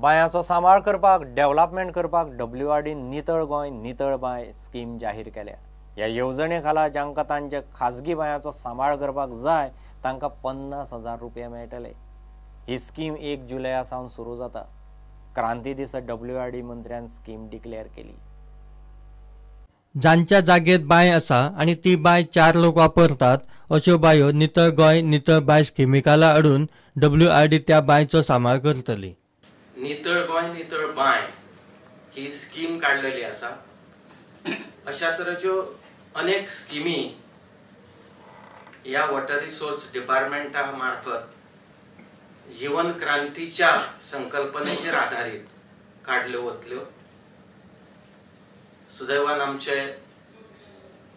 बांयाचो सांबाळ करपाक, डेव्हलपमेंट करपाक डब्ल्यूआरडी नितळ गोंय नितळ बांय स्कीम जाहीर केल्या. ह्या येवजणे खाला जांकां तांच्या खाजगी बांयाचो सांबाळ करपाक जाय तांकां 50,000 रुपया मेळटले. ही स्कीम 1 जुलया सावन सुरू जाता. क्रांती दिसा डब्ल्यूआरडी मंत्र्यान स्कीम डिक्लेअर केली. जांच्या जागेत बांय आसा आनी ती बांय 4 लोक वापरतात अश्यो बांयो नितळ गोंय नितळ बांय स्किमी खाला हाडून डब्ल्यूआरडी त्या बांयचो सांबाळ करतली. नितळ गोंय नितळ बांय ही स्कीम काडलेली आसा. अशा तरेच्यो अनेक स्किमी ह्या वॉटर रिसोर्स डिपार्टमेंटा मार्फत जीवन क्रांतीच्या संकल्पनेचेर आधारीत काडल्यो वतल्यो. सुदैवान आमचे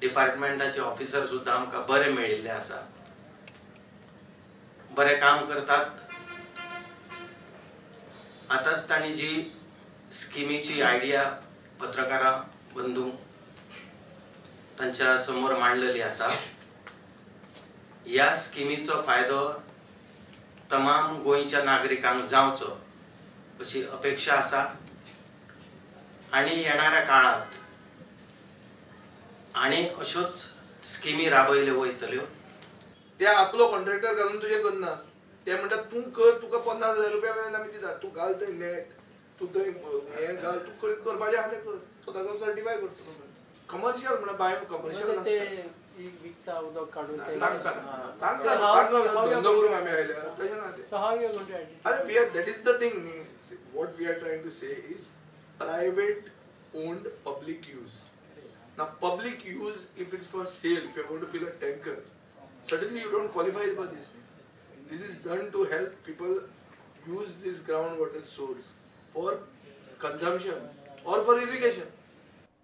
डिपार्टमेंटाचे ऑफिसर सुद्दां आमकां बरे मेळिल्ले आसा, बरें काम करतात. आतांच तांणी जी स्किमीची आयडिया पत्रकारां बंधू तांच्या समोर मांडलेली आसा, ह्या स्किमीचो फायदो तमाम गोंयच्या नागरिकांक जावचो अशी अपेक्षा आसा आनी येणाऱ्या काळांत आनी अश्योच स्किमी राबयल्यो वयतल्यो. ते आपलो कॉन्ट्रॅक्टर घालून तुजें करना, ते म्हणटा तूं कर, तुका 50,000 रुपया मेरेन आमी दिता, तूं घाल थंय नेट, तूं थंय हें घाल, तूं करपाचें आहा तें कर, तो ताका सर्टिफाय करतलो. कमर्शियल म्हणल्यार बाय कमर्शियल धंदो करूंक आमी आयल्या तशें ना तें. अरे we are, that is the thing न्ही. What we are trying to say is private owned public use. Now public use, if it's for sale, if you're going to fill a tanker, certainly you don't qualify for this. This is done to help people use this groundwater source for consumption or for irrigation.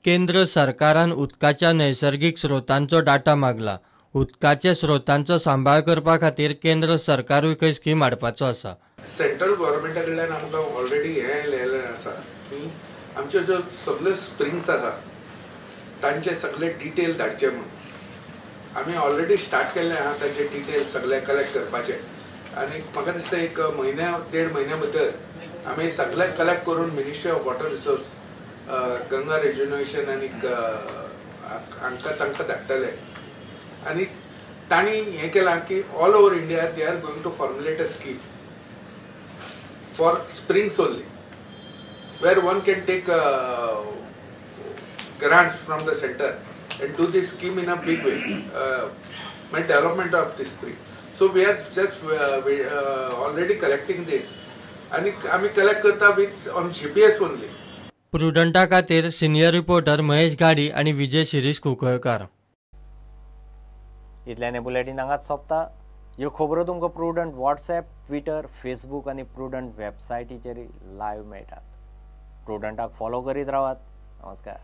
केंद्र सरकारान उदकाच्या नैसर्गिक स्रोतांचो data मागला. उदकाच्या स्रोतांचो सांबाळ करपा खातीर केंद्र सरकारूय खंय स्कीम हाडपाचो आसा. सेंट्रल गव्हर्मेंटा कडल्यान आमकां ऑलरेडी हें आयलेलें आसा की आमच्यो ज्यो सगळ्यो स्प्रिंग्स आसा तांचे सगळे डिटेल धाडचे म्हणून आमी ऑलरेडी स्टार्ट केल्ले आहा तांचे डिटेल सगळे कलेक्ट करपाचे. आनी म्हाका दिसता एक म्हयन्या देड म्हयन्या भितर आमी सगळे कलेक्ट करून ministry of water resource, Ganga rejuvenation आनी हांकां तांकां धाडटले. आनी तांणी हें केलां की all over India they are going to formulate a scheme for springs only, where one can take grants from the center and do this scheme in a big way, my development of this spring. So we are just already collecting this, and आमी collect करता with on GPS only. प्रुडंटा खातीर senior reporter Mahesh गाडी आनी विजय शिरीष कुंकळकार. इतल्यान bulletin हांगाच सोंपता. ह्यो खबरो तुमकां प्रुडंट व्हॉट्सएप, ट्विटर, फेसबूक आनी प्रुडंट वेबसायटीचेर लायव्ह मेळटात. प्रुडंटाक फॉलो करीत रावात. नमस्कार.